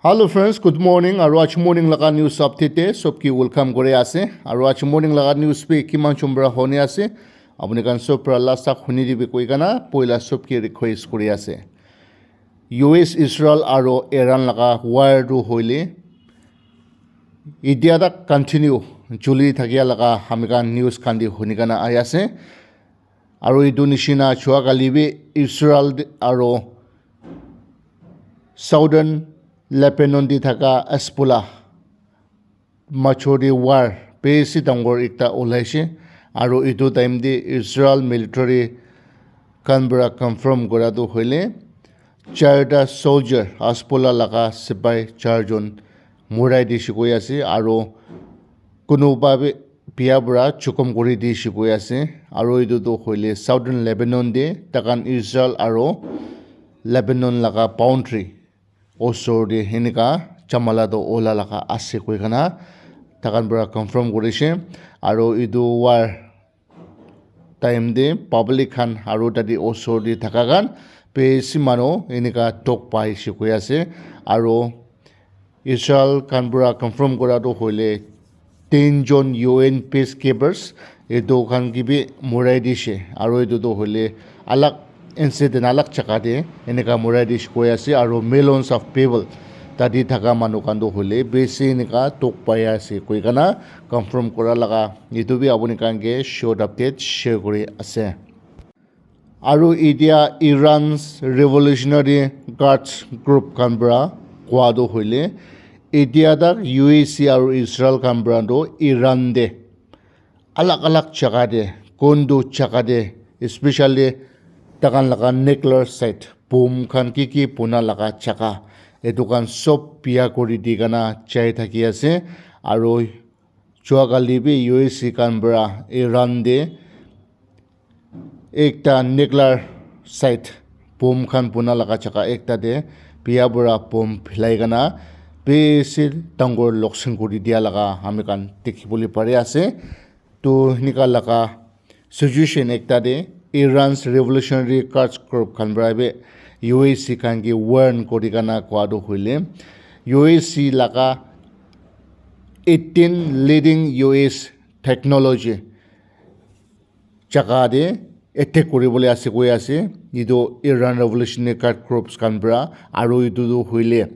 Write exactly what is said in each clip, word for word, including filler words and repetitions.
Hello friends, good morning. Aru aji morning laga news update te sob ki welcome kore ase. Aru aji morning laga news bi kiman chom para hone ase, apuni khan sob para last tak huni dibi koi kana poila sob ki request kore ase. U S Israel aru Iran laga war tu hoile itia tak continue chuli thakia laga ami khan news khan di huni kana ahi ase. Aru etu nishina chua kali bi Israel aru Southern Lebanon te thaka Hezbollah major te war besi dangor ekta olaise. Aru etu time te Israel military khan para confirm kora tu hoile charta soldier Hezbollah laga sipai charjon morai dise koi ase. Aru kunuba bi bia para chukum kuri dise koi ase. Aru etu tu hoile Southern Lebanon te takan Israel aru Lebanon laga boundary osor te henika chamala toh ola laga ase koi kana takan para confirm kurishe. Aru etu war time te public khan aru tate osor te thaka khan besi manu enika tok paise koi ase. Aru Israel khan para confirm kora tu hoile tin jon U N peacekeepers etu khan ke bi morai dise. Aru etu tu hoile alag incident alag jaga te enika morai dise koi ase. Aru millions of people tate thaka manu khan tu hoile besi enika tok pai ase koi kana confirm kora laga etu bi apuni khan ke short update share kuri ase. Aru etia Iran's Revolutionary Guards Group khan para koa tu hoile, etia tak U S aru Israel khan para tu Iran te alag alag jaga te, kuntu jaga te, especially takan laga nuclear site, bomb khan ki ki buna laga jaga, etu khan sob bia kuri di kana jai thaki ase. Aru jua kali bi U S khan para Iran te ekta nuclear site bomb khan buna laga jaga ekta te bia para bomb philai kana bisi dangor loksan kuri dia laga ami khan dikhi bole pari ase. Tu enika laga situation ekta te Iran's Revolutionary Guards Group khan para bi U S khan ke warn kuri kana koa tu hoile U S laga eighteen leading U S technology jaga te attack kuri bole ase koi ase. Etu Iran Revolutionary Guard Groups khan para aru etu tu hoile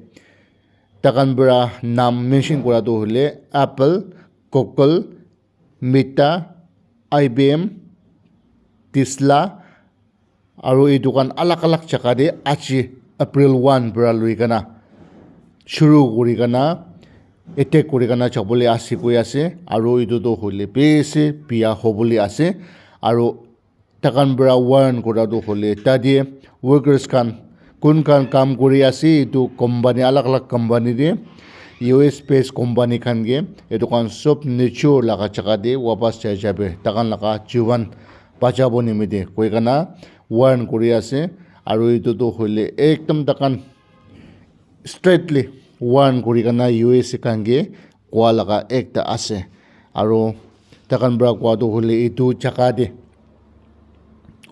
takan para naam mention kora tu hoile Apple, Google, Meta, I B M, Tesla, aru etu khan alag alag jaga te aji April one para lui kana shuru kuri kana attack kuri kana jabole ase koi ase. Aru etu tu hoile bisi bia hobole ase. Aru takan para warn kora tu hoile tate workers khan kun khan kam kuri ase etu company alag alag company te U S based company khan ke etu khan sob nature laga jaga te wapas jai jabe takan laga jivan bachabo nimite koi kana warn kuri ase. Aru etu tu hoile ekdam takan straightly warn kuri kana U S khan ke koa laga ekta ase. Aru takan para koa tu hoile etu jaga te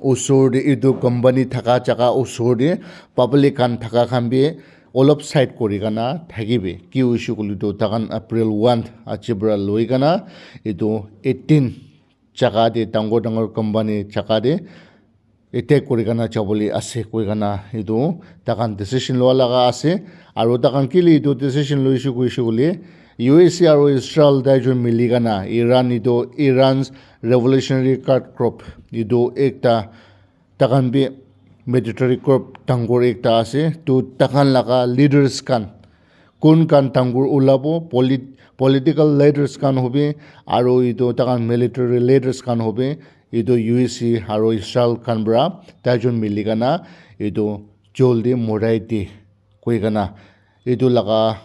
osor te etu company thaka jaga osor te public khan thaka khan bi olop side kuri kana thakibi ki hoise koile tu takan April one aji para lui kana etu eighteen jaga te dangor dangor company jaga te attack kuri kana jabole ase koi kana etu takan decision lua laga ase. Aru takan kile etu decision loise koise koile U S aru Israel tai jon mili kana Iran etu Iran's Revolutionary Guard Group etu ekta takan bi military group dangor ekta ase. Tu takan laga leaders khan kun khan dangor ulabo polit- political leaders khan hobi aru etu takan military leaders khan hobi etu U S aru Israel khan para tai jon mili kana etu joldi morai di koi kana etu laga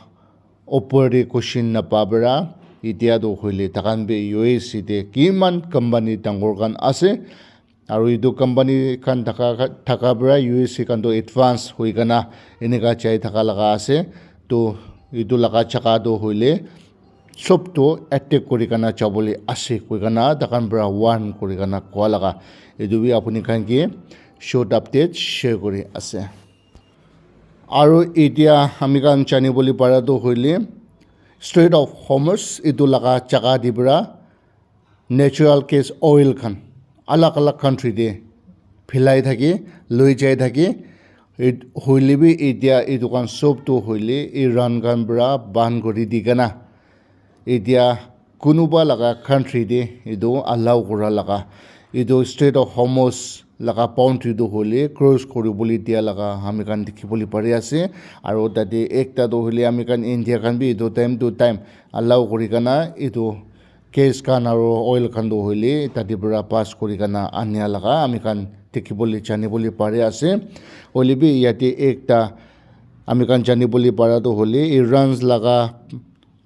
opor te question napa para etia tu hoile takan bi U S te kiman company dangor khan ase. Aru etu company khan thaka thaka para U S khan tu advance hoi kana enika jai thaka laga ase. Tu etu laga jaga tu hoile sob tu attack kuri kana jabole ase koi kana takan para warn kuri kana koa laga etu bi apuni khan ke short update share kuri ase. Aru etia ami khan jani bole para tu hoile Strait of Hormuz etu laga jaga te para natural gas oil khan alag alag country te philai thake, loi jai thake. Hoile bi etia etu khan sob tu hoile Iran khan para ban kuri di kena etia kunuba laga country te etu allow kura laga etu Strait of Hormuz laga boundary tu hoile cross kuri bole dia laga ami khan dikhi bole pari ase. Aru tate ekta tu hoile ami khan India khan bi etu time to time allow kuri kena etu gas khan aru oil khan tu hoile tate para pass kuri kena ania laga ami khan dikhi bole jani bole pari ase. Hoile bi yate ekta ami khan jani bole para tu hoile Iran laga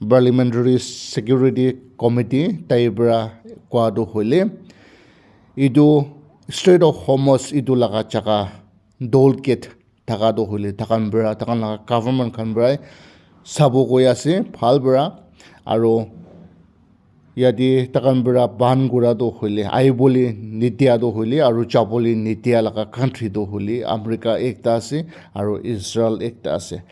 Parliamentary Security Committee tai para koa tu hoile etu Strait of Hormuz etu laga jaga toll gate thaka tu hoile takhan para takhan laga government khan para sabo koi ase bhal para. Aru yate takhan para ban kura tu hoile ahi bole nidia tu hoile aru jabole nidia laga country tu hoile America ekta ase aru Israel ekta ase.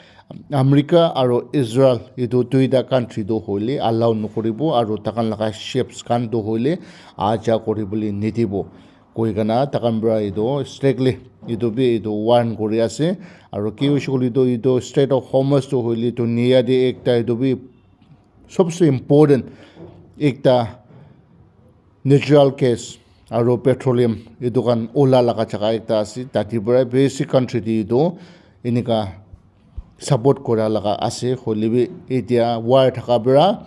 America aru Israel etu duita country tu hoile allow nokuribo aru takhan laga ships khan tu hoile aha ja kuri bole nidibo koi kena takhan para etu strictly etu bi etu warn kuri ase. Aru ki hoise koile tu etu Strait of Hormuz tu hoile dunia te ekta etu bi sobse important ekta natural gas aru petroleum etu khan ola laga jaga ekta ase. Tate para bisi country te etu enika support kura laga ase. Hoile bi etia war thaka para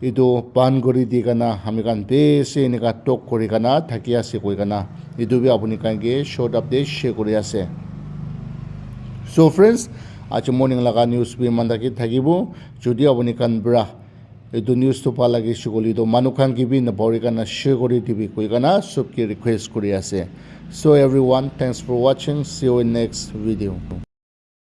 etu ban kuri di kena ami khan bisi enika talk kuri kena thaki ase koi kena etu bi apuni khan ke short update share kuri ase. So friends, aji morning laga news bi eman taki thakibo. Jodi apuni khan para etu news tu bhal lagi se koile tu manu khan ke bi napahori kena share kuri dibi koi kena sob ke request kuri ase. So everyone, thanks for watching. See you in next video.